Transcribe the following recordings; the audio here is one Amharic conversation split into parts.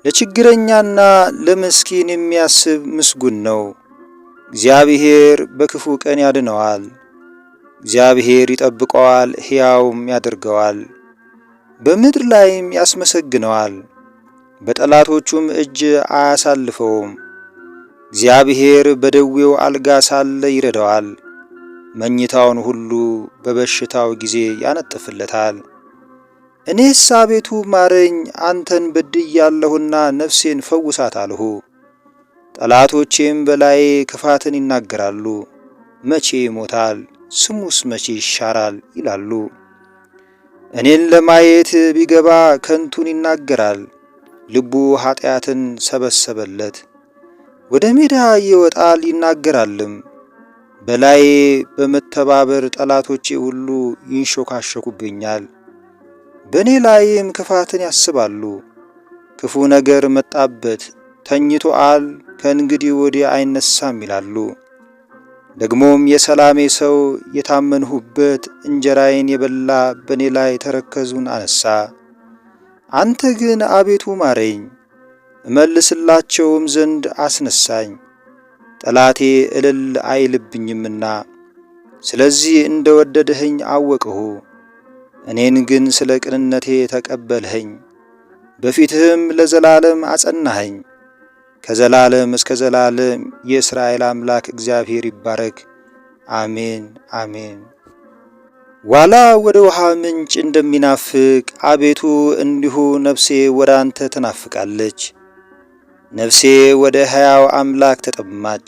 ለችግረኛና ለምስኪን የሚያስብ ምስጉን ነው። እግዚአብሔር በክፉ ቀን ያድነዋል። እግዚአብሔር ይጠብቀዋል፣ ሕያውም ያደርገዋል፣ በምድር ላይም ያስመሰግነዋል። በጠላቶቹም እጅ አያሳልፈውም። እግዚአብሔር በደዌው አልጋ ሳለ ይረዳዋል፣ መኝታውን ሁሉ በበሽታው ጊዜ ያነጥፍለታል። እኔስ አቤቱ ማረኝ፣ አንተን በድያለሁና ነፍሴን ፈውሳት አልሁ። ጠላቶቼም በላዬ ክፋትን ይናገራሉ። መቼ ይሞታል? ስሙስ መቼ ይሻራል? ይላሉ። እኔን ለማየት ቢገባ ከንቱን ይናገራል። ልቡ ኃጢአትን ሰበሰበለት። ወደ ሜዳ ይወጣል ይናገራልም። በላዬ በመተባበር ጠላቶቼ ሁሉ ይንሾካሾኩብኛል። በእኔ ላይም ክፋትን ያስባሉ። ክፉ ነገር መጣበት፣ ተኝቶአል፣ ከእንግዲህ ወዲህ አይነሳም ይላሉ። ደግሞም የሰላሜ ሰው የታመንሁበት እንጀራዬን የበላ በእኔ ላይ ተረከዙን አነሳ። አንተ ግን አቤቱ ማረኝ፣ እመልስላቸውም ዘንድ አስነሳኝ፣ ጠላቴ እልል አይልብኝምና። ስለዚህ እንደ ወደድኸኝ አወቅሁ። እኔን ግን ስለ ቅንነቴ ተቀበልኸኝ፣ በፊትህም ለዘላለም አጸናኸኝ። ከዘላለም እስከ ዘላለም የእስራኤል አምላክ እግዚአብሔር ይባረክ፣ አሜን አሜን። ዋላ ወደ ውሃ ምንጭ እንደሚናፍቅ አቤቱ እንዲሁ ነፍሴ ወደ አንተ ትናፍቃለች። ነፍሴ ወደ ሕያው አምላክ ተጠማች።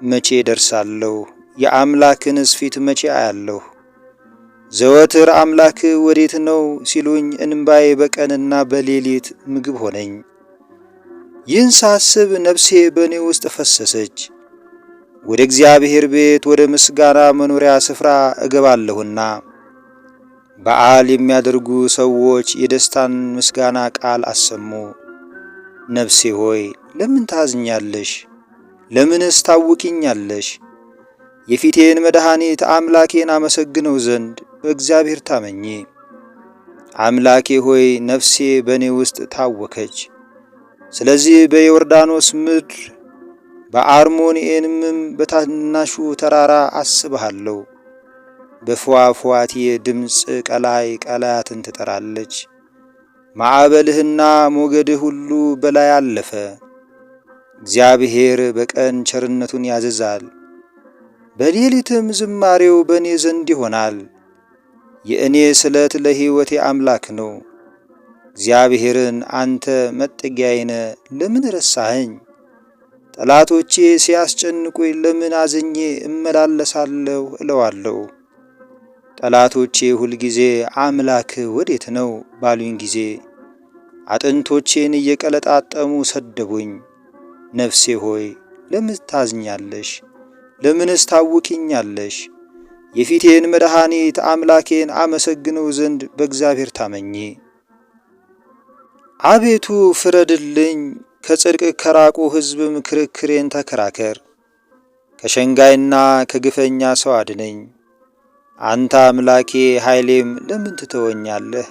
መቼ ደርሳለሁ? የአምላክንስ ፊት መቼ አያለሁ? ዘወትር አምላክ ወዴት ነው ሲሉኝ እንባዬ በቀንና በሌሊት ምግብ ሆነኝ። ይህን ሳስብ ነፍሴ በእኔ ውስጥ ፈሰሰች። ወደ እግዚአብሔር ቤት ወደ ምስጋና መኖሪያ ስፍራ እገባለሁና። በዓል የሚያደርጉ ሰዎች የደስታን ምስጋና ቃል አሰሙ። ነፍሴ ሆይ ለምን ታዝኛለሽ? ለምንስ ታውኪኛለሽ? የፊቴን መድኃኒት አምላኬን አመሰግነው ዘንድ በእግዚአብሔር ታመኚ። አምላኬ ሆይ ነፍሴ በእኔ ውስጥ ታወከች። ስለዚህ በዮርዳኖስ ምድር በአርሞንኤምም በታናሹ ተራራ አስብሃለሁ። በፏፏቴ ድምፅ ቀላይ ቀላያትን ትጠራለች። ማዕበልህና ሞገድህ ሁሉ በላይ አለፈ። እግዚአብሔር በቀን ቸርነቱን ያዘዛል፣ በሌሊትም ዝማሬው በእኔ ዘንድ ይሆናል። የእኔ ስለት ለሕይወቴ አምላክ ነው። እግዚአብሔርን አንተ መጠጊያዬ ነህ፣ ለምን ረሳኸኝ? ጠላቶቼ ሲያስጨንቁኝ ለምን አዝኜ እመላለሳለሁ እለዋለሁ። ጠላቶቼ ሁልጊዜ አምላክህ ወዴት ነው ባሉኝ ጊዜ አጥንቶቼን እየቀለጣጠሙ ሰደቡኝ። ነፍሴ ሆይ ለምን ታዝኛለሽ? ለምንስ ታውኪኛለሽ? የፊቴን መድኃኒት አምላኬን አመሰግነው ዘንድ በእግዚአብሔር ታመኚ። አቤቱ ፍረድልኝ፣ ከጽድቅ ከራቁ ሕዝብም ክርክሬን ተከራከር። ከሸንጋይና ከግፈኛ ሰው አድነኝ። አንተ አምላኬ ኃይሌም ለምን ትተወኛለህ?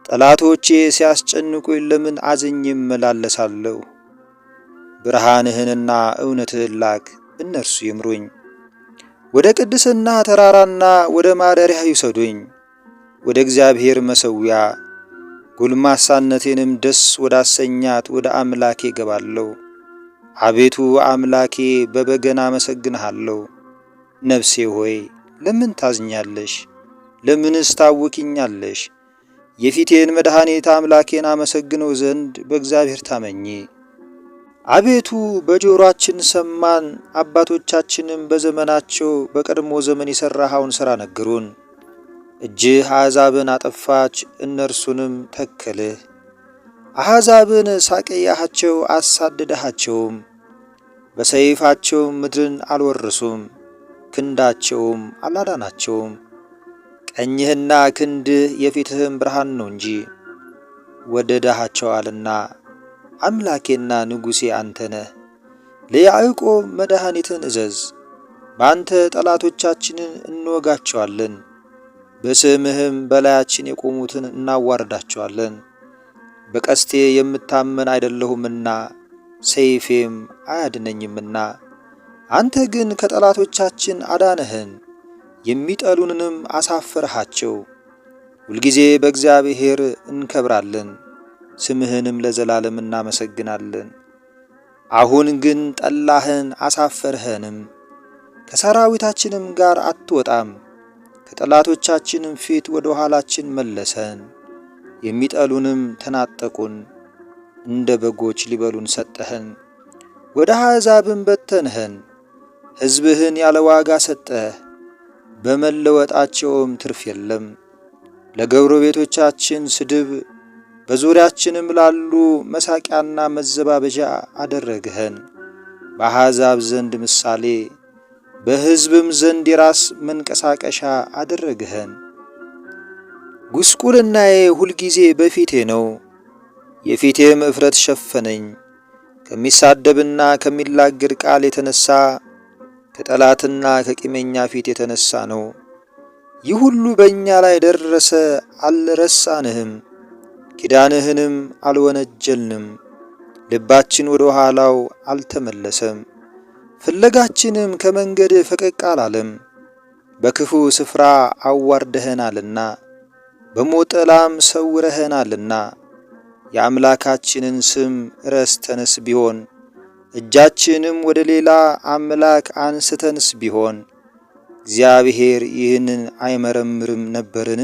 ጠላቶቼ ሲያስጨንቁኝ ለምን አዝኜ እመላለሳለሁ? ብርሃንህንና እውነትህን ላክ፣ እነርሱ ይምሩኝ። ወደ ቅድስና ተራራና ወደ ማደሪያ ይውሰዱኝ፣ ወደ እግዚአብሔር መሠዊያ። ጎልማሳነቴንም ደስ ወዳሰኛት ወደ አምላኬ እገባለሁ። አቤቱ አምላኬ በበገና አመሰግንሃለሁ። ነፍሴ ሆይ ለምን ታዝኛለሽ? ለምንስ ታውኪኛለሽ? የፊቴን መድኃኒት አምላኬን አመሰግነው ዘንድ በእግዚአብሔር ታመኚ። አቤቱ በጆሮአችን ሰማን፣ አባቶቻችንም በዘመናቸው በቀድሞ ዘመን የሠራኸውን ሥራ ነገሩን። እጅህ አሕዛብን አጠፋች፣ እነርሱንም ተከልህ። አሕዛብን ሳቀያሃቸው፣ አሳደድሃቸውም። በሰይፋቸው ምድርን አልወረሱም፣ ክንዳቸውም አላዳናቸውም። ቀኝህና ክንድህ የፊትህም ብርሃን ነው እንጂ ወደድሃቸዋልና። አምላኬና ንጉሴ አንተ ነህ። ለያዕቆብ መድኃኒትን እዘዝ። በአንተ ጠላቶቻችንን እንወጋቸዋለን፣ በስምህም በላያችን የቆሙትን እናዋርዳቸዋለን። በቀስቴ የምታመን አይደለሁምና ሰይፌም አያድነኝምና። አንተ ግን ከጠላቶቻችን አዳነህን፣ የሚጠሉንንም አሳፈርሃቸው። ሁልጊዜ በእግዚአብሔር እንከብራለን፣ ስምህንም ለዘላለም እናመሰግናለን። አሁን ግን ጠላህን አሳፈርኸንም፣ ከሰራዊታችንም ጋር አትወጣም። ከጠላቶቻችንም ፊት ወደ ኋላችን መለሰን፣ የሚጠሉንም ተናጠቁን። እንደ በጎች ሊበሉን ሰጠህን፣ ወደ አሕዛብም በተንህን። ሕዝብህን ያለ ዋጋ ሰጠህ፣ በመለወጣቸውም ትርፍ የለም። ለጎረቤቶቻችን ስድብ፣ በዙሪያችንም ላሉ መሳቂያና መዘባበዣ አደረግህን። በአሕዛብ ዘንድ ምሳሌ፣ በሕዝብም ዘንድ የራስ መንቀሳቀሻ አደረግህን። ጉስቁልናዬ ሁልጊዜ በፊቴ ነው፣ የፊቴም እፍረት ሸፈነኝ። ከሚሳደብና ከሚላገድ ቃል የተነሳ ከጠላትና ከቂመኛ ፊት የተነሳ ነው። ይህ ሁሉ በእኛ ላይ ደረሰ፣ አልረሳንህም፣ ኪዳንህንም አልወነጀልንም። ልባችን ወደ ኋላው አልተመለሰም፣ ፍለጋችንም ከመንገድ ፈቀቅ አላለም። በክፉ ስፍራ አዋርደኸናልና በሞት ጥላም ሰውረኸናልና። የአምላካችንን ስም ረስተንስ ቢሆን እጃችንም ወደ ሌላ አምላክ አንስተንስ ቢሆን እግዚአብሔር ይህንን አይመረምርም ነበርን?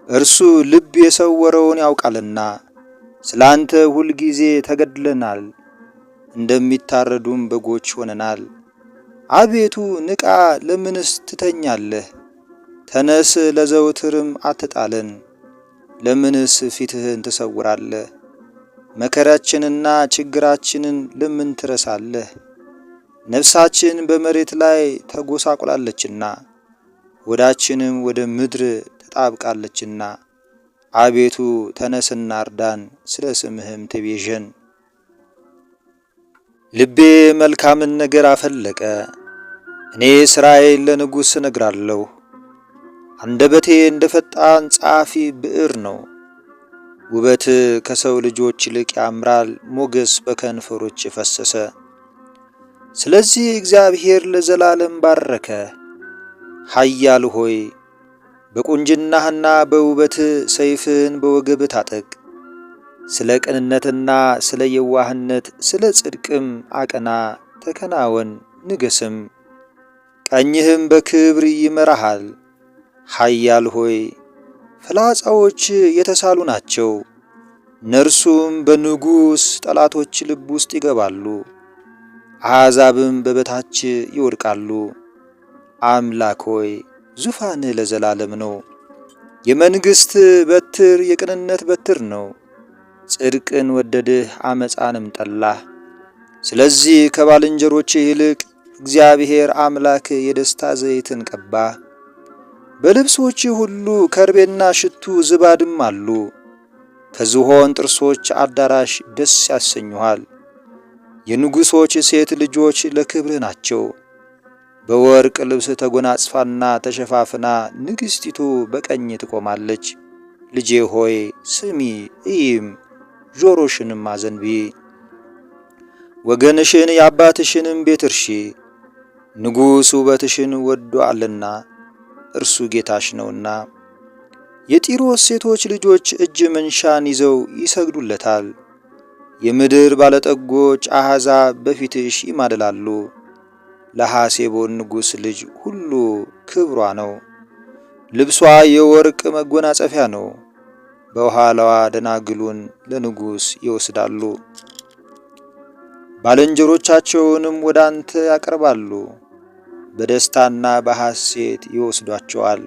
እርሱ ልብ የሰወረውን ያውቃልና። ስለ አንተ ሁልጊዜ ተገድለናል፣ እንደሚታረዱም በጎች ሆነናል። አቤቱ ንቃ፣ ለምንስ ትተኛለህ? ተነስ፣ ለዘውትርም አትጣለን። ለምንስ ፊትህን ትሰውራለህ? መከራችንና ችግራችንን ለምን ትረሳለህ? ነፍሳችን በመሬት ላይ ተጎሳቁላለችና ሆዳችንም ወደ ምድር ተጣብቃለችና። አቤቱ ተነስና እርዳን፣ ስለ ስምህም ተቤዠን። ልቤ መልካምን ነገር አፈለቀ። እኔ ሥራዬን ለንጉሥ እነግራለሁ። አንደበቴ እንደ ፈጣን ጸሐፊ ብዕር ነው። ውበት ከሰው ልጆች ይልቅ ያምራል፣ ሞገስ በከንፈሮች ፈሰሰ። ስለዚህ እግዚአብሔር ለዘላለም ባረከ። ኃያል ሆይ በቁንጅናህና በውበት ሰይፍህን በወገብህ ታጠቅ። ስለ ቅንነትና ስለ የዋህነት ስለ ጽድቅም አቅና፣ ተከናወን፣ ንገስም። ቀኝህም በክብር ይመራሃል። ኃያል ሆይ ፍላጻዎች የተሳሉ ናቸው፣ እነርሱም በንጉሥ ጠላቶች ልብ ውስጥ ይገባሉ፣ አሕዛብም በበታች ይወድቃሉ። አምላክ ሆይ ዙፋንህ ለዘላለም ነው። የመንግሥት በትር የቅንነት በትር ነው። ጽድቅን ወደድህ፣ ዓመፃንም ጠላህ። ስለዚህ ከባልንጀሮችህ ይልቅ እግዚአብሔር አምላክ የደስታ ዘይትን ቀባህ። በልብሶች ሁሉ ከርቤና ሽቱ ዝባድም አሉ። ከዝሆን ጥርሶች አዳራሽ ደስ ያሰኙሃል። የንጉሶች ሴት ልጆች ለክብርህ ናቸው። በወርቅ ልብስ ተጎናጽፋና ተሸፋፍና ንግሥቲቱ በቀኝ ትቆማለች። ልጄ ሆይ ስሚ እይም፣ ጆሮሽንም አዘንቢ። ወገንሽን የአባትሽንም ቤት እርሺ፣ ንጉሥ ውበትሽን ወዶአልና እርሱ ጌታሽ ነውና። የጢሮስ ሴቶች ልጆች እጅ መንሻን ይዘው ይሰግዱለታል። የምድር ባለጠጎች አሕዛብ በፊትሽ ይማልላሉ። ለሐሴቦን ንጉሥ ልጅ ሁሉ ክብሯ ነው። ልብሷ የወርቅ መጎናጸፊያ ነው። በኋላዋ ደናግሉን ለንጉሥ ይወስዳሉ፣ ባልንጀሮቻቸውንም ወደ አንተ ያቀርባሉ። በደስታና በሐሴት ይወስዷቸዋል፣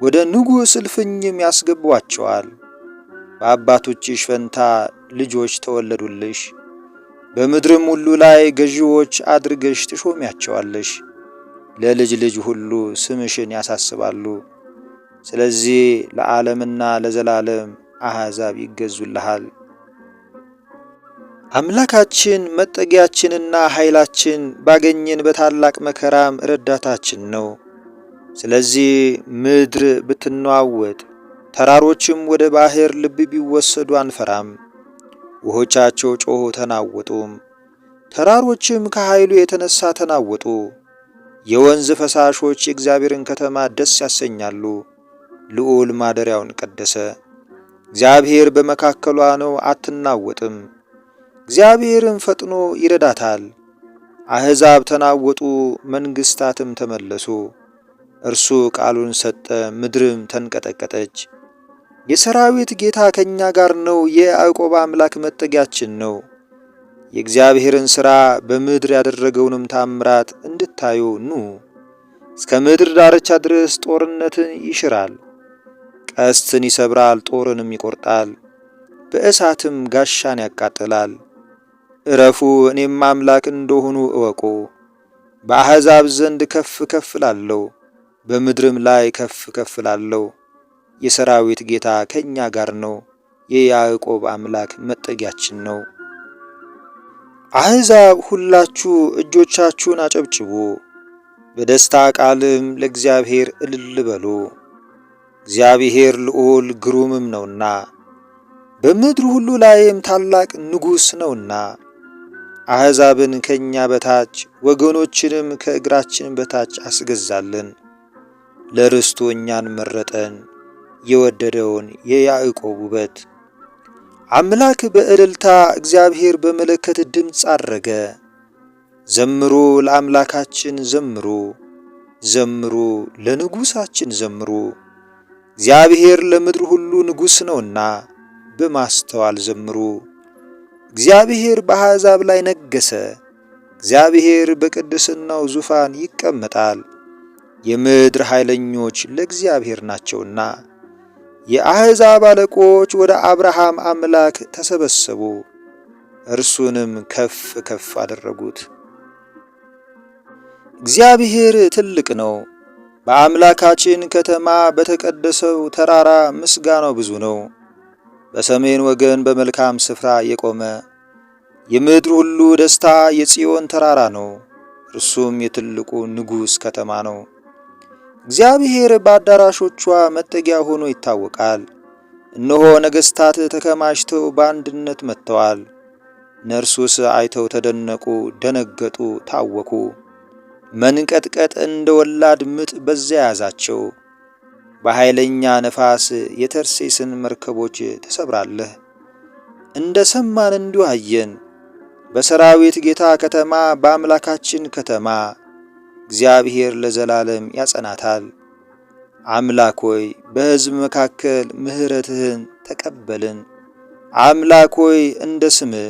ወደ ንጉሥ እልፍኝም ያስገቧቸዋል። በአባቶችሽ ፈንታ ልጆች ተወለዱልሽ፣ በምድርም ሁሉ ላይ ገዢዎች አድርገሽ ትሾሚያቸዋለሽ። ለልጅ ልጅ ሁሉ ስምሽን ያሳስባሉ። ስለዚህ ለዓለምና ለዘላለም አሕዛብ ይገዙልሃል። አምላካችን መጠጊያችንና ኃይላችን ባገኘን በታላቅ መከራም ረዳታችን ነው። ስለዚህ ምድር ብትነዋወጥ፣ ተራሮችም ወደ ባሕር ልብ ቢወሰዱ አንፈራም። ውሆቻቸው ጮኹ ተናወጡም፣ ተራሮችም ከኃይሉ የተነሳ ተናወጡ። የወንዝ ፈሳሾች የእግዚአብሔርን ከተማ ደስ ያሰኛሉ። ልዑል ማደሪያውን ቀደሰ። እግዚአብሔር በመካከሏ ነው፣ አትናወጥም። እግዚአብሔርም ፈጥኖ ይረዳታል። አሕዛብ ተናወጡ፣ መንግሥታትም ተመለሱ። እርሱ ቃሉን ሰጠ፣ ምድርም ተንቀጠቀጠች። የሰራዊት ጌታ ከእኛ ጋር ነው፣ የያዕቆብ አምላክ መጠጊያችን ነው። የእግዚአብሔርን ሥራ በምድር ያደረገውንም ታምራት እንድታዩ ኑ። እስከ ምድር ዳርቻ ድረስ ጦርነትን ይሽራል። ቀስትን ይሰብራል፣ ጦርንም ይቆርጣል፣ በእሳትም ጋሻን ያቃጥላል። እረፉ፣ እኔም አምላክ እንደሆኑ እወቁ። በአሕዛብ ዘንድ ከፍ ከፍ እላለሁ፣ በምድርም ላይ ከፍ ከፍ እላለሁ። የሰራዊት ጌታ ከእኛ ጋር ነው፣ የያዕቆብ አምላክ መጠጊያችን ነው። አሕዛብ ሁላችሁ እጆቻችሁን አጨብጭቡ፣ በደስታ ቃልም ለእግዚአብሔር እልል በሉ። እግዚአብሔር ልዑል ግሩምም ነውና፣ በምድር ሁሉ ላይም ታላቅ ንጉሥ ነውና። አሕዛብን ከእኛ በታች ወገኖችንም ከእግራችን በታች አስገዛልን። ለርስቱ እኛን መረጠን፣ የወደደውን የያዕቆብ ውበት። አምላክ በእልልታ እግዚአብሔር በመለከት ድምፅ አረገ። ዘምሩ ለአምላካችን ዘምሩ፣ ዘምሩ ለንጉሣችን ዘምሩ። እግዚአብሔር ለምድር ሁሉ ንጉሥ ነውና በማስተዋል ዘምሩ። እግዚአብሔር በአሕዛብ ላይ ነገሠ። እግዚአብሔር በቅድስናው ዙፋን ይቀመጣል። የምድር ኃይለኞች ለእግዚአብሔር ናቸውና። የአሕዛብ አለቆች ወደ አብርሃም አምላክ ተሰበሰቡ፣ እርሱንም ከፍ ከፍ አደረጉት። እግዚአብሔር ትልቅ ነው። በአምላካችን ከተማ በተቀደሰው ተራራ ምስጋናው ብዙ ነው። በሰሜን ወገን በመልካም ስፍራ የቆመ የምድር ሁሉ ደስታ የጽዮን ተራራ ነው። እርሱም የትልቁ ንጉሥ ከተማ ነው። እግዚአብሔር በአዳራሾቿ መጠጊያ ሆኖ ይታወቃል። እነሆ ነገሥታት ተከማችተው በአንድነት መጥተዋል። እነርሱስ አይተው ተደነቁ፣ ደነገጡ፣ ታወኩ። መንቀጥቀጥ እንደ ወላድ ምጥ በዚያ ያዛቸው። በኃይለኛ ነፋስ የተርሴስን መርከቦች ትሰብራለህ። እንደ ሰማን እንዲሁ አየን። በሰራዊት ጌታ ከተማ በአምላካችን ከተማ እግዚአብሔር ለዘላለም ያጸናታል። አምላክ ሆይ በሕዝብ መካከል ምሕረትህን ተቀበልን። አምላክ ሆይ እንደ ስምህ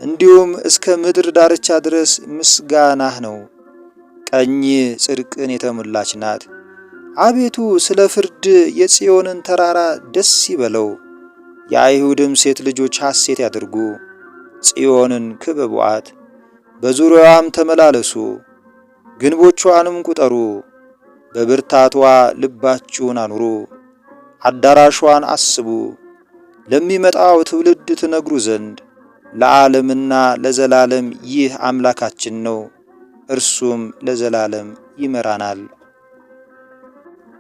እንዲሁም እስከ ምድር ዳርቻ ድረስ ምስጋናህ ነው። ቀኝ ጽድቅን የተሞላች ናት። አቤቱ ስለ ፍርድ የጽዮንን ተራራ ደስ ይበለው፣ የአይሁድም ሴት ልጆች ሐሴት ያድርጉ። ጽዮንን ክበቧት፣ በዙሪያዋም ተመላለሱ፣ ግንቦቿንም ቁጠሩ። በብርታቷ ልባችሁን አኑሩ፣ አዳራሿን አስቡ፣ ለሚመጣው ትውልድ ትነግሩ ዘንድ ለዓለምና ለዘላለም ይህ አምላካችን ነው፣ እርሱም ለዘላለም ይመራናል።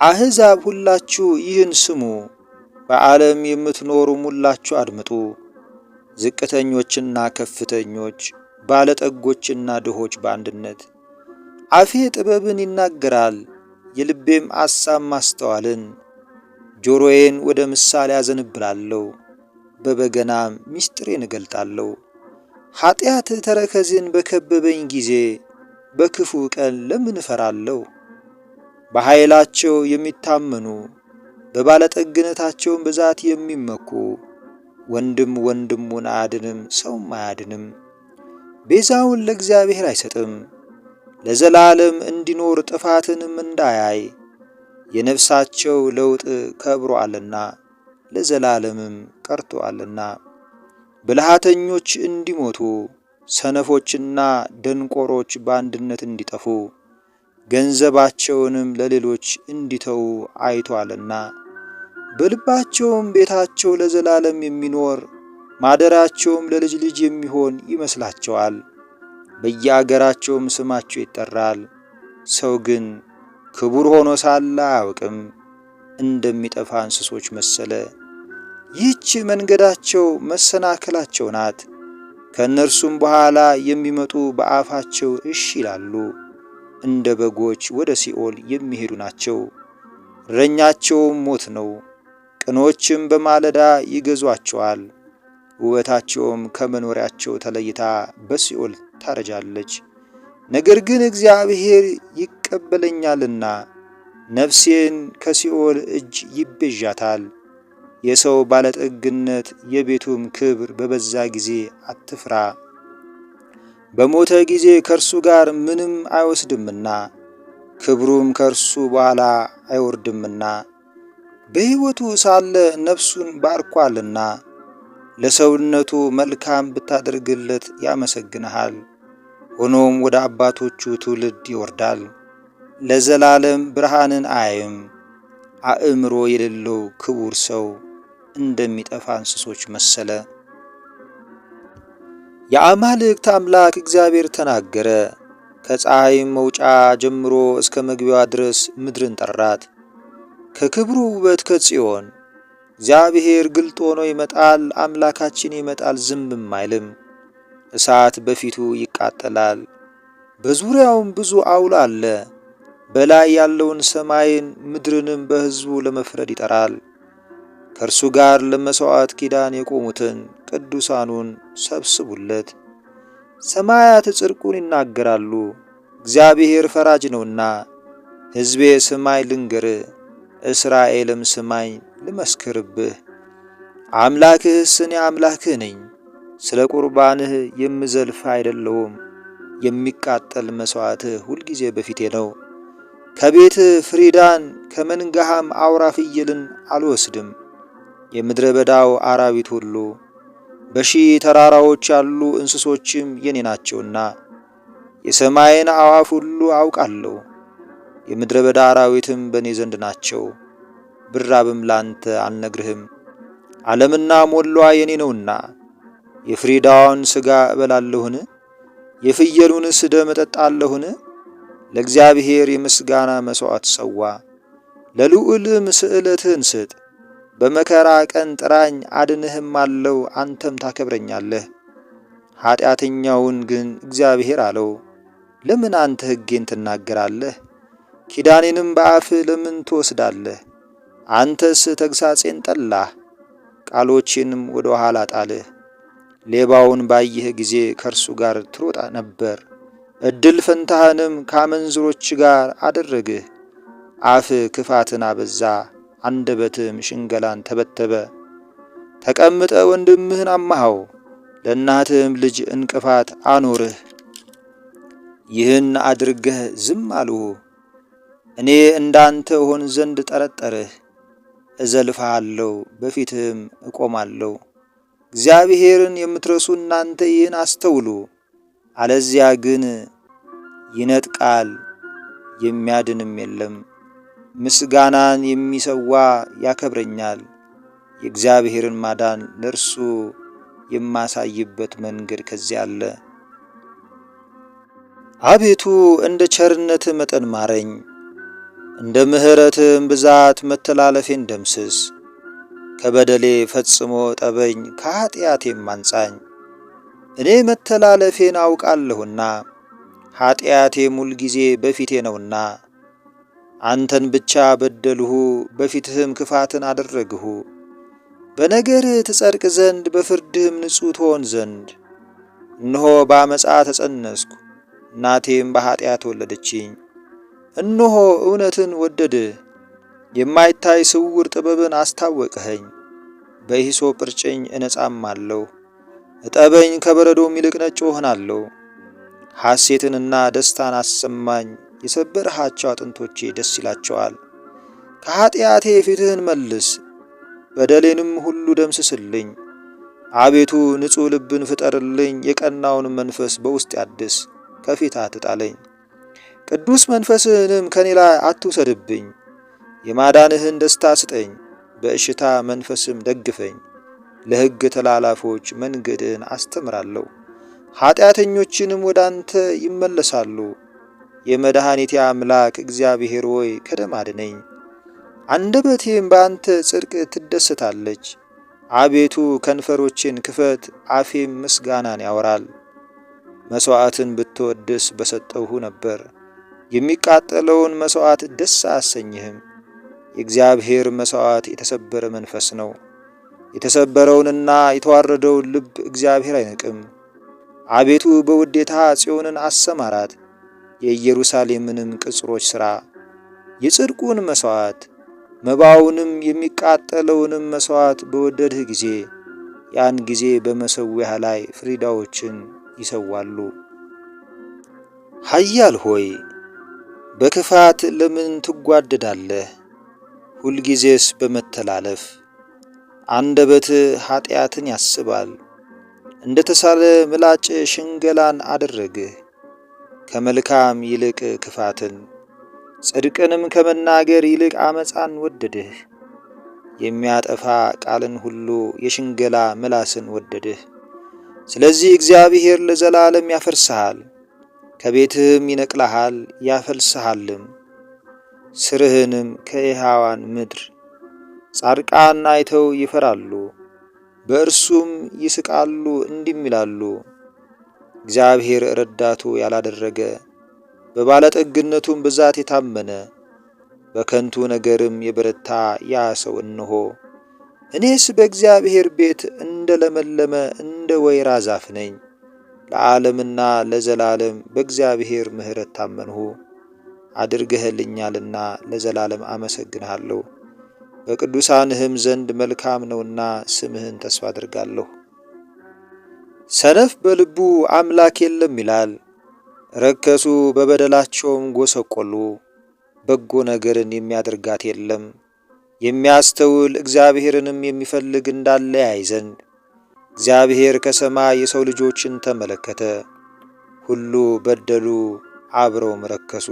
አሕዛብ ሁላችሁ ይህን ስሙ፣ በዓለም የምትኖሩ ሁላችሁ አድምጡ። ዝቅተኞችና ከፍተኞች፣ ባለጠጎችና ድሆች በአንድነት። አፌ ጥበብን ይናገራል፣ የልቤም አሳብ ማስተዋልን። ጆሮዬን ወደ ምሳሌ አዘንብላለሁ፣ በበገናም ምስጢሬን እገልጣለሁ። ኃጢአት ተረከዝን በከበበኝ ጊዜ በክፉ ቀን ለምን እፈራለሁ? በኃይላቸው የሚታመኑ በባለጠግነታቸውም ብዛት የሚመኩ ወንድም ወንድሙን አያድንም፣ ሰውም አያድንም። ቤዛውን ለእግዚአብሔር አይሰጥም፣ ለዘላለም እንዲኖር ጥፋትንም እንዳያይ። የነፍሳቸው ለውጥ ከብሮአልና ለዘላለምም ቀርቶአልና። ብልሃተኞች እንዲሞቱ ሰነፎችና ደንቆሮች በአንድነት እንዲጠፉ ገንዘባቸውንም ለሌሎች እንዲተዉ አይቶአልና። በልባቸውም ቤታቸው ለዘላለም የሚኖር ማደሪያቸውም ለልጅ ልጅ የሚሆን ይመስላቸዋል። በየአገራቸውም ስማቸው ይጠራል። ሰው ግን ክቡር ሆኖ ሳለ አያውቅም፣ እንደሚጠፋ እንስሶች መሰለ። ይህች መንገዳቸው መሰናክላቸው ናት። ከእነርሱም በኋላ የሚመጡ በአፋቸው እሺ ይላሉ። እንደ በጎች ወደ ሲኦል የሚሄዱ ናቸው። እረኛቸውም ሞት ነው። ቅኖችም በማለዳ ይገዟቸዋል። ውበታቸውም ከመኖሪያቸው ተለይታ በሲኦል ታረጃለች። ነገር ግን እግዚአብሔር ይቀበለኛልና ነፍሴን ከሲኦል እጅ ይቤዣታል። የሰው ባለጠግነት የቤቱም ክብር በበዛ ጊዜ አትፍራ። በሞተ ጊዜ ከእርሱ ጋር ምንም አይወስድምና ክብሩም ከእርሱ በኋላ አይወርድምና። በሕይወቱ ሳለ ነፍሱን ባርኳልና ለሰውነቱ መልካም ብታደርግለት ያመሰግንሃል። ሆኖም ወደ አባቶቹ ትውልድ ይወርዳል፣ ለዘላለም ብርሃንን አያይም። አእምሮ የሌለው ክቡር ሰው እንደሚጠፋ እንስሶች መሰለ። የአማልክት አምላክ እግዚአብሔር ተናገረ። ከፀሐይም መውጫ ጀምሮ እስከ መግቢያዋ ድረስ ምድርን ጠራት። ከክብሩ ውበት ከጽዮን እግዚአብሔር ግልጥ ሆኖ ይመጣል። አምላካችን ይመጣል፣ ዝምም አይልም። እሳት በፊቱ ይቃጠላል፣ በዙሪያውም ብዙ አውሎ አለ። በላይ ያለውን ሰማይን ምድርንም በሕዝቡ ለመፍረድ ይጠራል። ከእርሱ ጋር ለመሥዋዕት ኪዳን የቆሙትን ቅዱሳኑን ሰብስቡለት። ሰማያት ጽድቁን ይናገራሉ፣ እግዚአብሔር ፈራጅ ነውና። ሕዝቤ ስማኝ ልንገር፣ እስራኤልም ስማኝ ልመስክርብህ። አምላክህስ እኔ አምላክህ ነኝ። ስለ ቁርባንህ የምዘልፍህ አይደለሁም። የሚቃጠል መሥዋዕትህ ሁልጊዜ በፊቴ ነው። ከቤትህ ፍሪዳን ከመንጋህም አውራ ፍየልን አልወስድም። የምድረ በዳው አራዊት ሁሉ በሺህ ተራራዎች ያሉ እንስሶችም የኔ ናቸውና የሰማይን አዕዋፍ ሁሉ አውቃለሁ። የምድረ በዳ አራዊትም በእኔ ዘንድ ናቸው። ብራብም ላንተ አልነግርህም፣ ዓለምና ሞሏ የኔ ነውና። የፍሪዳውን ሥጋ እበላለሁን? የፍየሉንስ ደም እጠጣለሁን? ለእግዚአብሔር የምስጋና መሥዋዕት ሰዋ፣ ለልዑልም ስእለትህን ስጥ። በመከራ ቀን ጥራኝ አድንህም አለው፣ አንተም ታከብረኛለህ። ኃጢአተኛውን ግን እግዚአብሔር አለው፣ ለምን አንተ ሕጌን ትናገራለህ? ኪዳኔንም በአፍህ ለምን ትወስዳለህ? አንተስ ተግሣጼን ጠላህ፣ ቃሎቼንም ወደ ኋላ ጣልህ። ሌባውን ባየህ ጊዜ ከእርሱ ጋር ትሮጣ ነበር፣ እድል ፈንታህንም ከአመንዝሮች ጋር አደረግህ። አፍህ ክፋትን አበዛ፣ አንደበትህም ሽንገላን ተበተበ። ተቀምጠ ወንድምህን አማኸው፣ ለእናትህም ልጅ እንቅፋት አኖርህ። ይህን አድርገህ ዝም አልሁ። እኔ እንዳንተ እሆን ዘንድ ጠረጠርህ። እዘልፍሃለሁ፣ በፊትህም እቆማለሁ። እግዚአብሔርን የምትረሱ እናንተ ይህን አስተውሉ፣ አለዚያ ግን ይነጥቃል፣ የሚያድንም የለም። ምስጋናን የሚሰዋ ያከብረኛል፣ የእግዚአብሔርን ማዳን ለእርሱ የማሳይበት መንገድ ከዚያ አለ። አቤቱ እንደ ቸርነትህ መጠን ማረኝ፣ እንደ ምሕረትህም ብዛት መተላለፌን ደምስስ። ከበደሌ ፈጽሞ ጠበኝ፣ ከኀጢአቴም አንጻኝ። እኔ መተላለፌን አውቃለሁና ኀጢአቴም ሁልጊዜ በፊቴ ነውና። አንተን ብቻ በደልሁ፣ በፊትህም ክፋትን አደረግሁ። በነገርህ ትጸድቅ ዘንድ በፍርድህም ንጹሕ ትሆን ዘንድ። እነሆ በዓመፃ ተጸነስኩ፣ እናቴም በኀጢአት ወለደችኝ። እነሆ እውነትን ወደድህ፣ የማይታይ ስውር ጥበብን አስታወቅኸኝ። በሂሶጵ እርጨኝ እነጻማለሁ፣ እጠበኝ ከበረዶም ይልቅ ነጭ እሆናለሁ። ሐሴትንና ደስታን አሰማኝ፣ የሰበርሃቸው አጥንቶቼ ደስ ይላቸዋል። ከኀጢአቴ ፊትህን መልስ፣ በደሌንም ሁሉ ደምስስልኝ። አቤቱ ንጹሕ ልብን ፍጠርልኝ፣ የቀናውን መንፈስ በውስጥ ያድስ። ከፊት አትጣለኝ፣ ቅዱስ መንፈስህንም ከኔ ላይ አትውሰድብኝ። የማዳንህን ደስታ ስጠኝ፣ በእሽታ መንፈስም ደግፈኝ። ለሕግ ተላላፎች መንገድህን አስተምራለሁ፣ ኀጢአተኞችንም ወደ አንተ ይመለሳሉ። የመድኃኒቴ አምላክ እግዚአብሔር ሆይ ከደም አድነኝ። አንደበቴም በአንተ ጽድቅ ትደሰታለች። አቤቱ ከንፈሮቼን ክፈት፣ አፌም ምስጋናን ያወራል። መሥዋዕትን ብትወድስ በሰጠሁ ነበር፣ የሚቃጠለውን መሥዋዕት ደስ አያሰኝህም። የእግዚአብሔር መሥዋዕት የተሰበረ መንፈስ ነው። የተሰበረውንና የተዋረደውን ልብ እግዚአብሔር አይንቅም። አቤቱ በውዴታ ጽዮንን አሰማራት፣ የኢየሩሳሌምንም ቅጽሮች ሥራ። የጽድቁን መሥዋዕት መባውንም የሚቃጠለውንም መሥዋዕት በወደድህ ጊዜ ያን ጊዜ በመሠዊያህ ላይ ፍሪዳዎችን ይሰዋሉ። ኃያል ሆይ በክፋት ለምን ትጓደዳለህ? ሁልጊዜስ በመተላለፍ አንደበት ኀጢአትን ያስባል። እንደ ተሳለ ምላጭ ሽንገላን አደረግህ። ከመልካም ይልቅ ክፋትን ጽድቅንም ከመናገር ይልቅ አመፃን ወደድህ። የሚያጠፋ ቃልን ሁሉ የሽንገላ ምላስን ወደድህ። ስለዚህ እግዚአብሔር ለዘላለም ያፈርስሃል፣ ከቤትህም ይነቅልሃል ያፈልስሃልም፣ ስርህንም ከሕያዋን ምድር። ጻድቃን አይተው ይፈራሉ፣ በእርሱም ይስቃሉ፣ እንዲህም ይላሉ፣ እግዚአብሔር ረዳቱ ያላደረገ በባለጠግነቱም ብዛት የታመነ በከንቱ ነገርም የበረታ ያ ሰው እነሆ። እኔስ በእግዚአብሔር ቤት እንደ ለመለመ እንደ ወይራ ዛፍ ነኝ። ለዓለምና ለዘላለም በእግዚአብሔር ምሕረት ታመንሁ። አድርገህልኛልና ለዘላለም አመሰግንሃለሁ። በቅዱሳንህም ዘንድ መልካም ነውና ስምህን ተስፋ አድርጋለሁ። ሰነፍ በልቡ አምላክ የለም ይላል። ረከሱ፣ በበደላቸውም ጎሰቆሉ። በጎ ነገርን የሚያደርጋት የለም። የሚያስተውል እግዚአብሔርንም የሚፈልግ እንዳለ ያይ ዘንድ እግዚአብሔር ከሰማይ የሰው ልጆችን ተመለከተ። ሁሉ በደሉ፣ አብረውም ረከሱ።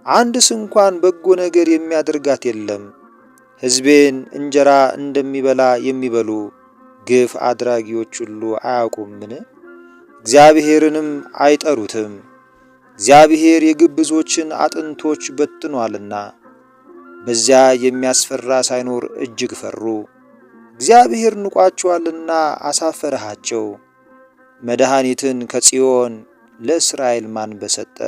አንድ ስንኳን በጎ ነገር የሚያደርጋት የለም። ሕዝቤን እንጀራ እንደሚበላ የሚበሉ ግፍ አድራጊዎች ሁሉ አያውቁምን? እግዚአብሔርንም አይጠሩትም። እግዚአብሔር የግብዞችን አጥንቶች በትኗልና በዚያ የሚያስፈራ ሳይኖር እጅግ ፈሩ። እግዚአብሔር ንቋቸዋልና አሳፈረሃቸው። መድኃኒትን ከጽዮን ለእስራኤል ማን በሰጠ?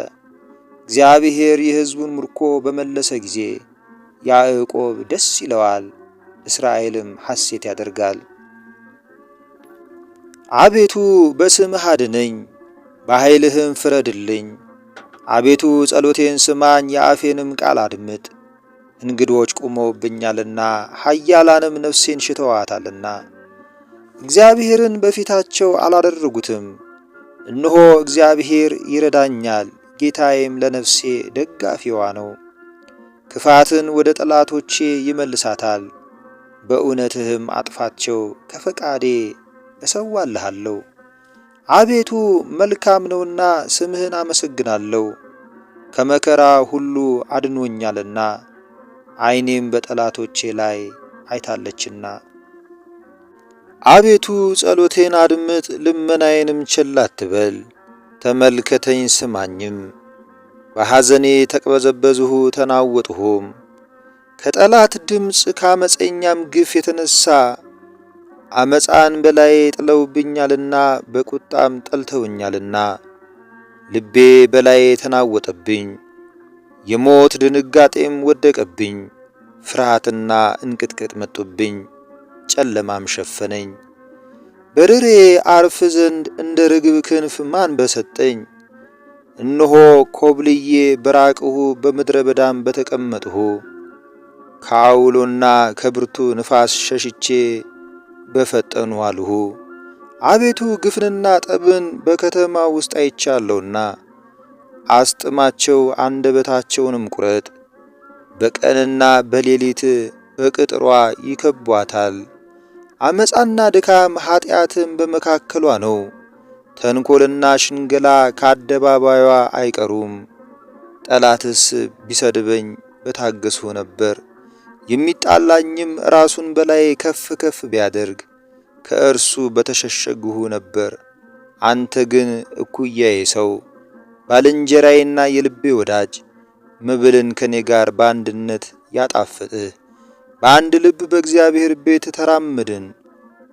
እግዚአብሔር የሕዝቡን ምርኮ በመለሰ ጊዜ ያዕቆብ ደስ ይለዋል፣ እስራኤልም ሐሴት ያደርጋል። አቤቱ በስምህ አድነኝ፣ በኃይልህም ፍረድልኝ። አቤቱ ጸሎቴን ስማኝ፣ የአፌንም ቃል አድምጥ። እንግዶች ቆመውብኛልና ኃያላንም ነፍሴን ሽተዋታልና። እግዚአብሔርን በፊታቸው አላደረጉትም። እነሆ እግዚአብሔር ይረዳኛል፣ ጌታዬም ለነፍሴ ደጋፊዋ ነው። ክፋትን ወደ ጠላቶቼ ይመልሳታል፣ በእውነትህም አጥፋቸው፣ ከፈቃዴ እሰዋልሃለሁ። አቤቱ መልካም ነውና ስምህን አመሰግናለሁ፣ ከመከራ ሁሉ አድኖኛልና ዓይኔም በጠላቶቼ ላይ አይታለችና። አቤቱ ጸሎቴን አድምጥ፣ ልመናዬንም ቸል አትበል። ተመልከተኝ ስማኝም። በሐዘኔ ተቅበዘበዝሁ ተናወጥሁም። ከጠላት ድምፅ ከአመፀኛም ግፍ የተነሳ አመፃን በላዬ ጥለውብኛልና በቁጣም ጠልተውኛልና። ልቤ በላዬ ተናወጠብኝ፣ የሞት ድንጋጤም ወደቀብኝ። ፍርሃትና እንቅጥቅጥ መጡብኝ፣ ጨለማም ሸፈነኝ። በርሬ አርፍ ዘንድ እንደ ርግብ ክንፍ ማን በሰጠኝ? እነሆ ኮብልዬ በራቅሁ በምድረ በዳም በተቀመጥሁ። ከአውሎና ከብርቱ ንፋስ ሸሽቼ በፈጠኑ አልሁ። አቤቱ ግፍንና ጠብን በከተማ ውስጥ አይቻለሁና፣ አስጥማቸው አንደበታቸውንም ቁረጥ። በቀንና በሌሊት በቅጥሯ ይከቧታል። አመፃና ድካም ኀጢአትም በመካከሏ ነው። ተንኮልና ሽንገላ ከአደባባይዋ አይቀሩም። ጠላትስ ቢሰድበኝ በታገስሁ ነበር፣ የሚጣላኝም ራሱን በላይ ከፍ ከፍ ቢያደርግ ከእርሱ በተሸሸግሁ ነበር። አንተ ግን እኩያዬ ሰው፣ ባልንጀራዬና የልቤ ወዳጅ፣ መብልን ከኔ ጋር በአንድነት ያጣፍጥህ። በአንድ ልብ በእግዚአብሔር ቤት ተራመድን።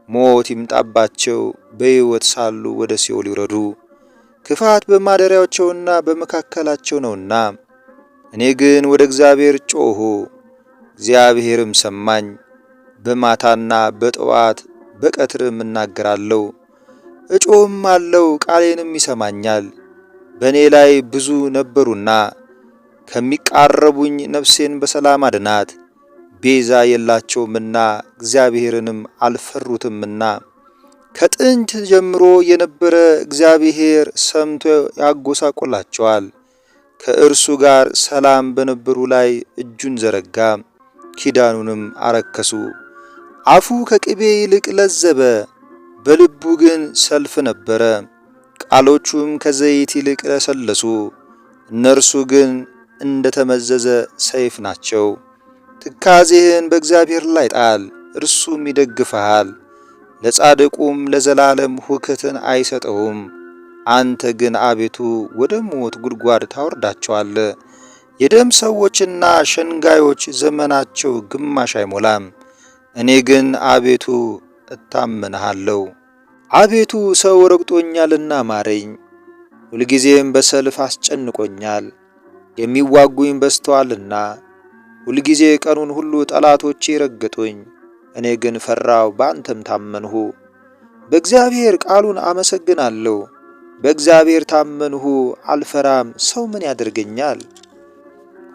ሞት ይምጣባቸው፣ በሕይወት ሳሉ ወደ ሲኦል ይውረዱ። ክፋት በማደሪያቸውና በመካከላቸው ነውና። እኔ ግን ወደ እግዚአብሔር ጮኽሁ፣ እግዚአብሔርም ሰማኝ። በማታና በጠዋት በቀትርም እናገራለሁ፣ እጮህም አለው፣ ቃሌንም ይሰማኛል። በእኔ ላይ ብዙ ነበሩና ከሚቃረቡኝ ነፍሴን በሰላም አድናት። ቤዛ የላቸውምና እግዚአብሔርንም አልፈሩትምና። ከጥንት ጀምሮ የነበረ እግዚአብሔር ሰምቶ ያጎሳቆላቸዋል። ከእርሱ ጋር ሰላም በነበሩ ላይ እጁን ዘረጋ፣ ኪዳኑንም አረከሱ። አፉ ከቅቤ ይልቅ ለዘበ፣ በልቡ ግን ሰልፍ ነበረ። ቃሎቹም ከዘይት ይልቅ ለሰለሱ፣ እነርሱ ግን እንደ ተመዘዘ ሰይፍ ናቸው። ትካዜህን በእግዚአብሔር ላይ ጣል፣ እርሱም ይደግፍሃል። ለጻድቁም ለዘላለም ሁከትን አይሰጠውም። አንተ ግን አቤቱ ወደ ሞት ጉድጓድ ታወርዳቸዋለህ። የደም ሰዎችና ሸንጋዮች ዘመናቸው ግማሽ አይሞላም። እኔ ግን አቤቱ እታመንሃለሁ። አቤቱ ሰው ረግጦኛልና ማረኝ፣ ሁልጊዜም በሰልፍ አስጨንቆኛል። የሚዋጉኝ በዝተዋልና ሁልጊዜ ቀኑን ሁሉ ጠላቶቼ ረገጡኝ። እኔ ግን ፈራው፣ በአንተም ታመንሁ። በእግዚአብሔር ቃሉን አመሰግናለሁ። በእግዚአብሔር ታመንሁ፣ አልፈራም። ሰው ምን ያደርገኛል?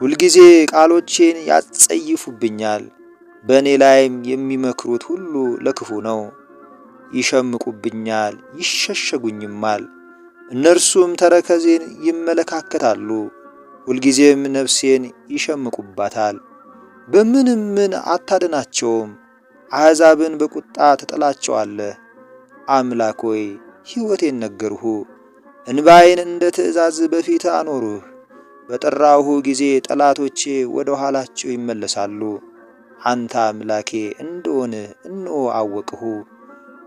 ሁልጊዜ ቃሎቼን ያጸይፉብኛል። በእኔ ላይም የሚመክሩት ሁሉ ለክፉ ነው። ይሸምቁብኛል፣ ይሸሸጉኝማል። እነርሱም ተረከዜን ይመለካከታሉ፣ ሁልጊዜም ነፍሴን ይሸምቁባታል። በምንም ምን አታድናቸውም። አሕዛብን በቁጣ ትጥላቸዋለህ። አምላክ ሆይ ሕይወቴን ነገርሁ፣ እንባዬን እንደ ትእዛዝ በፊት አኖርህ። በጠራሁ ጊዜ ጠላቶቼ ወደ ኋላቸው ይመለሳሉ። አንተ አምላኬ እንደሆንህ እነሆ አወቅሁ።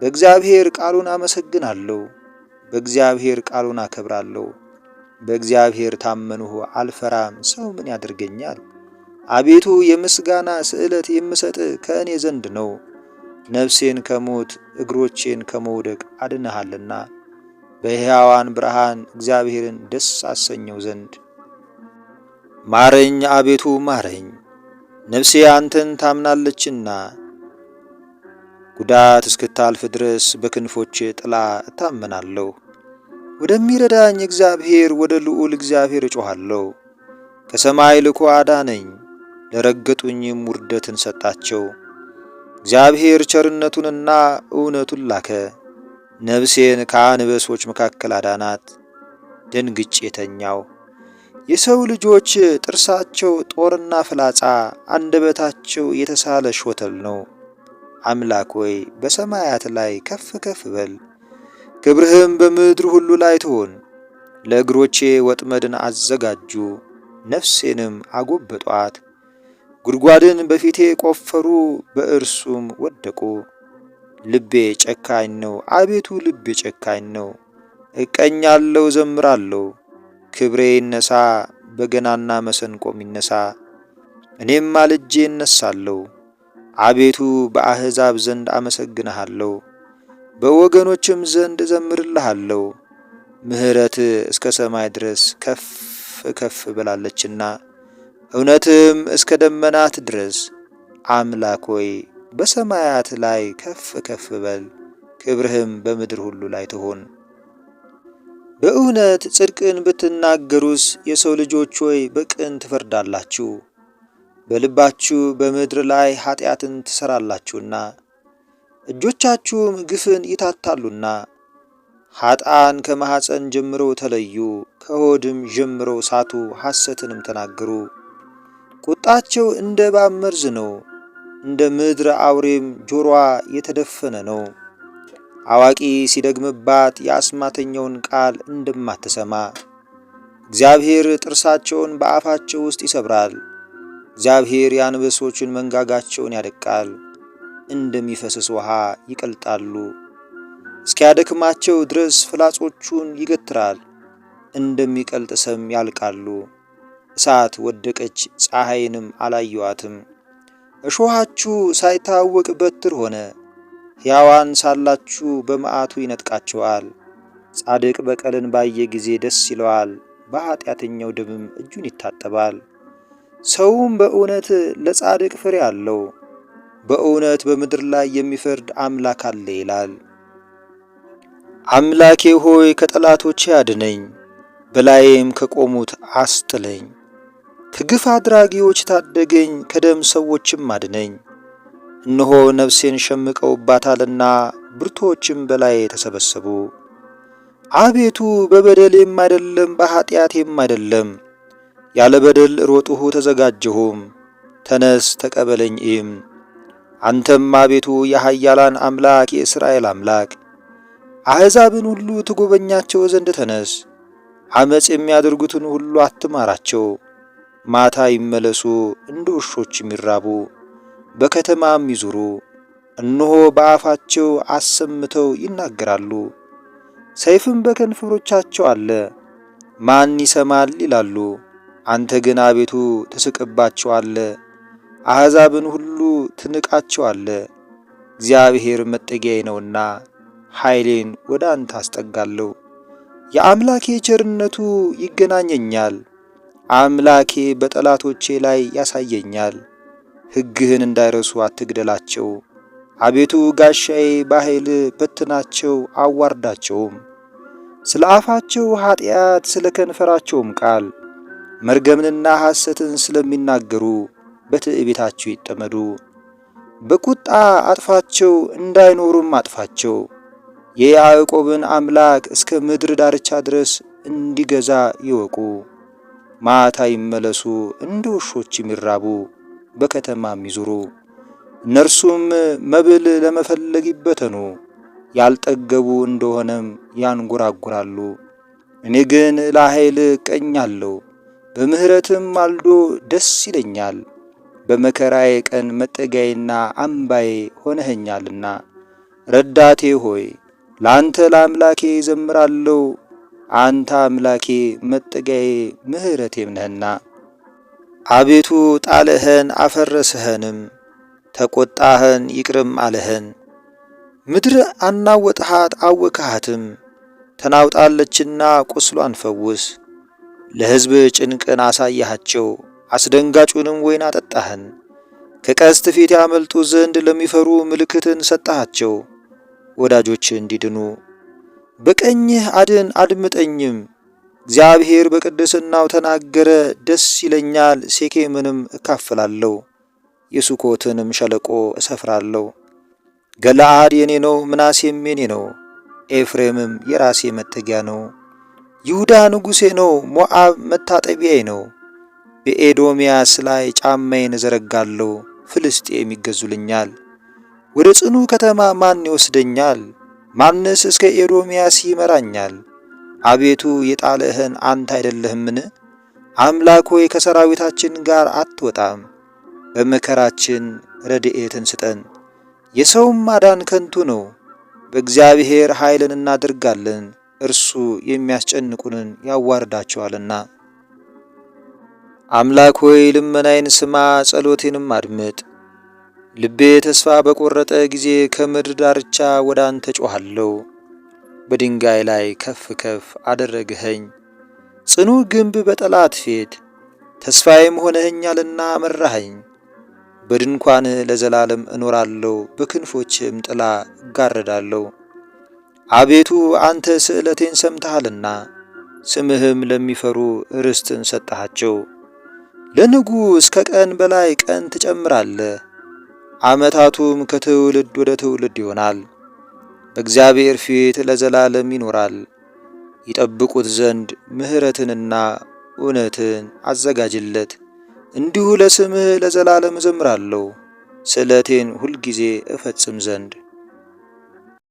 በእግዚአብሔር ቃሉን አመሰግናለሁ፣ በእግዚአብሔር ቃሉን አከብራለሁ። በእግዚአብሔር ታመንሁ አልፈራም፣ ሰው ምን ያደርገኛል? አቤቱ የምስጋና ስዕለት የምሰጥ ከእኔ ዘንድ ነው። ነፍሴን ከሞት እግሮቼን ከመውደቅ አድነሃልና በሕያዋን ብርሃን እግዚአብሔርን ደስ አሰኘው ዘንድ። ማረኝ አቤቱ ማረኝ፣ ነፍሴ አንተን ታምናለችና። ጉዳት እስክታልፍ ድረስ በክንፎች ጥላ እታመናለሁ። ወደሚረዳኝ እግዚአብሔር ወደ ልዑል እግዚአብሔር እጮኻለሁ። ከሰማይ ልኮ አዳነኝ፣ ለረገጡኝም ውርደትን ሰጣቸው። እግዚአብሔር ቸርነቱንና እውነቱን ላከ፣ ነፍሴን ከአንበሶች መካከል አዳናት። ደንግጬ ተኛው። የሰው ልጆች ጥርሳቸው ጦርና ፍላጻ፣ አንደበታቸው የተሳለ ሾተል ነው። አምላክ ሆይ በሰማያት ላይ ከፍ ከፍ በል፣ ክብርህም በምድር ሁሉ ላይ ትሁን። ለእግሮቼ ወጥመድን አዘጋጁ፣ ነፍሴንም አጎበጧት። ጉድጓድን በፊቴ ቆፈሩ፣ በእርሱም ወደቁ። ልቤ ጨካኝ ነው፣ አቤቱ ልቤ ጨካኝ ነው። እቀኛለሁ፣ ዘምራለሁ። ክብሬ ይነሳ፣ በገናና መሰንቆም ይነሳ። እኔም ማልጄ እነሳለሁ። አቤቱ በአሕዛብ ዘንድ አመሰግንሃለሁ፣ በወገኖችም ዘንድ እዘምርልሃለሁ። ምሕረት እስከ ሰማይ ድረስ ከፍ ከፍ ብላለችና እውነትም እስከ ደመናት ድረስ። አምላክ ሆይ በሰማያት ላይ ከፍ ከፍ በል፣ ክብርህም በምድር ሁሉ ላይ ትሁን። በእውነት ጽድቅን ብትናገሩስ የሰው ልጆች ሆይ በቅን ትፈርዳላችሁ። በልባችሁ በምድር ላይ ኃጢአትን ትሠራላችሁና እጆቻችሁም ግፍን ይታታሉና። ኃጥአን ከማኅፀን ጀምረው ተለዩ፣ ከሆድም ጀምረው ሳቱ፣ ሐሰትንም ተናገሩ። ቁጣቸው እንደ እባብ መርዝ ነው፣ እንደ ምድር አውሬም ጆሮዋ የተደፈነ ነው። አዋቂ ሲደግምባት የአስማተኛውን ቃል እንደማትሰማ እግዚአብሔር ጥርሳቸውን በአፋቸው ውስጥ ይሰብራል። እግዚአብሔር የአንበሶችን መንጋጋቸውን ያደቃል፣ እንደሚፈስስ ውሃ ይቀልጣሉ። እስኪያደክማቸው ድረስ ፍላጾቹን ይገትራል፣ እንደሚቀልጥ ሰም ያልቃሉ። እሳት ወደቀች፣ ፀሐይንም አላየዋትም። እሾሃችሁ ሳይታወቅ በትር ሆነ። ሕያዋን ሳላችሁ በመዓቱ ይነጥቃቸዋል። ጻድቅ በቀልን ባየ ጊዜ ደስ ይለዋል፣ በኀጢአተኛው ደምም እጁን ይታጠባል። ሰውም በእውነት ለጻድቅ ፍሬ አለው፣ በእውነት በምድር ላይ የሚፈርድ አምላክ አለ ይላል። አምላኬ ሆይ ከጠላቶቼ አድነኝ፣ በላዬም ከቆሙት አስጥለኝ። ከግፍ አድራጊዎች ታደገኝ፣ ከደም ሰዎችም አድነኝ። እነሆ ነፍሴን ሸምቀውባታልና ብርቱዎችም በላዬ ተሰበሰቡ። አቤቱ በበደሌም አይደለም በኀጢአቴም አይደለም፣ ያለ በደል ሮጥሁ ተዘጋጀሁም። ተነስ ተቀበለኝ እም አንተም አቤቱ የኃያላን አምላክ የእስራኤል አምላክ አሕዛብን ሁሉ ትጎበኛቸው ዘንድ ተነስ። ዓመፅ የሚያደርጉትን ሁሉ አትማራቸው። ማታ ይመለሱ፣ እንደ ውሾችም ይራቡ፣ በከተማም ይዙሩ። እነሆ በአፋቸው አሰምተው ይናገራሉ፣ ሰይፍም በከንፈሮቻቸው አለ። ማን ይሰማል ይላሉ። አንተ ግን አቤቱ ትስቅባቸዋለህ፣ አሕዛብን ሁሉ ትንቃቸዋለህ። እግዚአብሔር መጠጊያዬ ነውና ኃይሌን ወደ አንተ አስጠጋለሁ። የአምላኬ ቸርነቱ ይገናኘኛል። አምላኬ በጠላቶቼ ላይ ያሳየኛል። ሕግህን እንዳይረሱ አትግደላቸው። አቤቱ ጋሻዬ፣ በኃይል በትናቸው አዋርዳቸውም። ስለ አፋቸው ኀጢአት፣ ስለ ከንፈራቸውም ቃል መርገምንና ሐሰትን ስለሚናገሩ በትዕቢታቸው ይጠመዱ። በቁጣ አጥፋቸው፣ እንዳይኖሩም አጥፋቸው። የያዕቆብን አምላክ እስከ ምድር ዳርቻ ድረስ እንዲገዛ ይወቁ። ማታ ይመለሱ፣ እንደ ውሾችም ይራቡ፣ በከተማም ይዙሩ። እነርሱም መብል ለመፈለግ ይበተኑ፣ ያልጠገቡ እንደሆነም ያንጎራጉራሉ። እኔ ግን ለኃይል እቀኛለሁ፣ በምሕረትም ማልዶ ደስ ይለኛል። በመከራዬ ቀን መጠጊያዬና አምባዬ ሆነኸኛልና፣ ረዳቴ ሆይ ለአንተ ለአምላኬ እዘምራለሁ። አንተ አምላኬ መጠጊያዬ ምሕረቴም ነህና። አቤቱ ጣልህን አፈረስኸንም፣ ተቆጣህን ይቅርም አልህን። ምድር አናወጥሃት አወክሃትም፣ ተናውጣለችና ቁስሏን ፈውስ። ለሕዝብ ጭንቅን አሳያሃቸው፣ አስደንጋጩንም ወይን አጠጣህን። ከቀስት ፊት ያመልጡ ዘንድ ለሚፈሩ ምልክትን ሰጠሃቸው፣ ወዳጆች እንዲድኑ። በቀኝህ አድን አድምጠኝም። እግዚአብሔር በቅድስናው ተናገረ፣ ደስ ይለኛል። ሴኬምንም እካፈላለሁ፣ የሱኮትንም ሸለቆ እሰፍራለሁ። ገለዓድ የኔ ነው፣ ምናሴም የኔ ነው፣ ኤፍሬምም የራሴ መጠጊያ ነው። ይሁዳ ንጉሴ ነው፣ ሞዓብ መታጠቢያዬ ነው። በኤዶምያስ ላይ ጫማዬን እዘረጋለሁ፣ ፍልስጤም ይገዙልኛል። ወደ ጽኑ ከተማ ማን ይወስደኛል? ማንስ እስከ ኤዶምያስ ይመራኛል? አቤቱ የጣልህን አንተ አይደለህምን? አምላክ ሆይ ከሰራዊታችን ጋር አትወጣም። በመከራችን ረድኤትን ስጠን። የሰውም ማዳን ከንቱ ነው። በእግዚአብሔር ኃይልን እናደርጋለን፣ እርሱ የሚያስጨንቁንን ያዋርዳቸዋልና። አምላክ ሆይ ልመናዬን ስማ፣ ጸሎቴንም አድምጥ። ልቤ ተስፋ በቆረጠ ጊዜ ከምድር ዳርቻ ወደ አንተ ጮኻለሁ። በድንጋይ ላይ ከፍ ከፍ አደረግኸኝ፣ ጽኑ ግንብ በጠላት ፊት። ተስፋዬም ሆነኸኛልና መራኸኝ። በድንኳንህ ለዘላለም እኖራለሁ፣ በክንፎችህም ጥላ እጋረዳለሁ። አቤቱ አንተ ስእለቴን ሰምተሃልና ስምህም ለሚፈሩ ርስትን ሰጠሃቸው። ለንጉሥ ከቀን በላይ ቀን ትጨምራለህ፣ ዓመታቱም ከትውልድ ወደ ትውልድ ይሆናል። በእግዚአብሔር ፊት ለዘላለም ይኖራል። ይጠብቁት ዘንድ ምሕረትንና እውነትን አዘጋጅለት። እንዲሁ ለስምህ ለዘላለም እዘምራለሁ፣ ስእለቴን ሁልጊዜ እፈጽም ዘንድ።